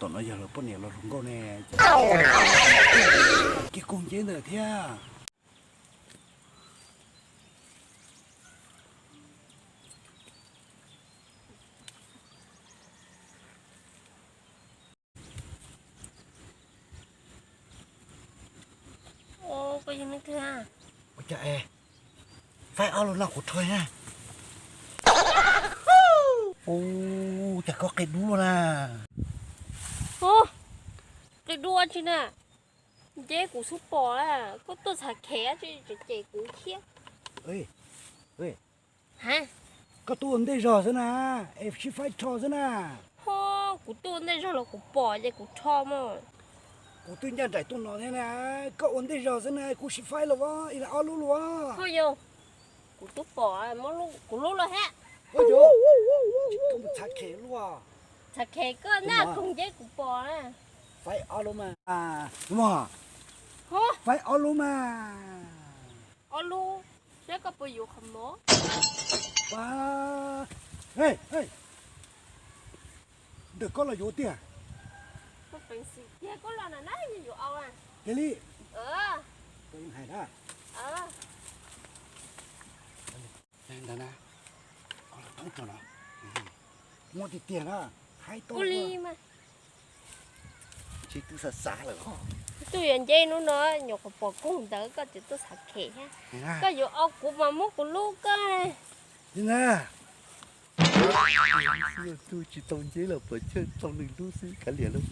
Tom no yog lawv poj niam los hluas nkauj ne, kiag koog nceb ntawm thiab. Ua cas es faib ob lub no kuv rho na. Ua cas koj qia dub luaj na. Qia dub tsi na. Nceb kuv xub pom, koj tuaj txhav khev tsi tseem cem kuv thiab. Ha, koj tuaj ua ntej zog xwb na, es sib faib rho xwb na. Ho, kuv tuaj ua ntej zog los kuv pom ces kuv rho mas. Kuv twb ncaj nraim tuaj no thiab na, koj ua ntej zog xwb na, kuv sib faib los as, ib leeg ob lub los as. Ho yog, kuv twb pom, kuv lub los thiab. Ho yog, koj mus txhav khev luaj. Txhav khev koj na, koog nceb kuv pom na. Faib ob lub mas. Ho, faib ob lub mas. Ob lub, saib koj puas yuav qhov mov. Ntawm koj los yuav tiag. Tiag koj los na, yuav au. Tiag li. Hais na. Ntawd na, muab tiag tiag na, haib tau li mas. Tsis twb xav xav lawm. Tuaj yuav nceb hnub no, nyuam qhuav pom koog ntawd koj tseem tuaj txhav khev thiab. Koj yuav au kuv mas muab kuv lub koj. Xwb, tuaj tsis tau nceb los puas tsawg tau nws lub xwb kav liam lauj.